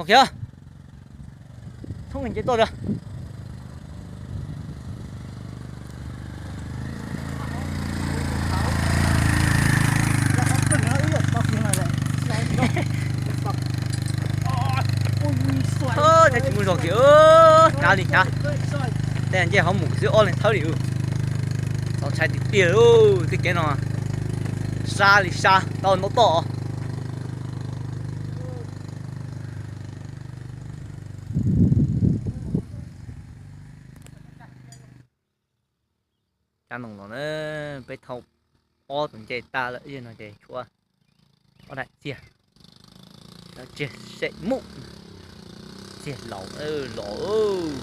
Kiag, thoob nce tuaj a. Tsis muaj zog kiag, hnyav li hnyav. Tej ncej hauv mus xwb ob leeg thawb li. Txaus ntshai tiag tiag li, tej kev no sab li sab tau ntau toj. Cov noog no na, peb thauj ob tus ncej tag lawm no ces tshuav ob daim txiag, cov txiag sem muj, txiag laus los.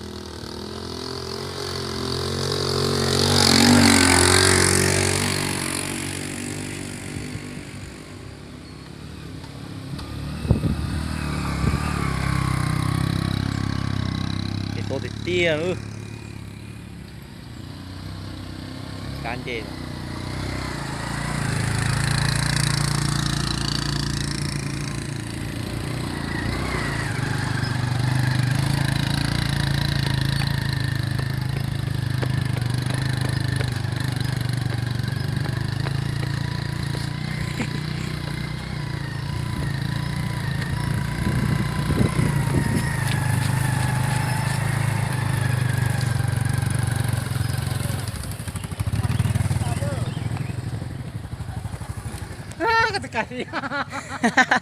Ces tuaj tiag tiag lawm. Kab nce.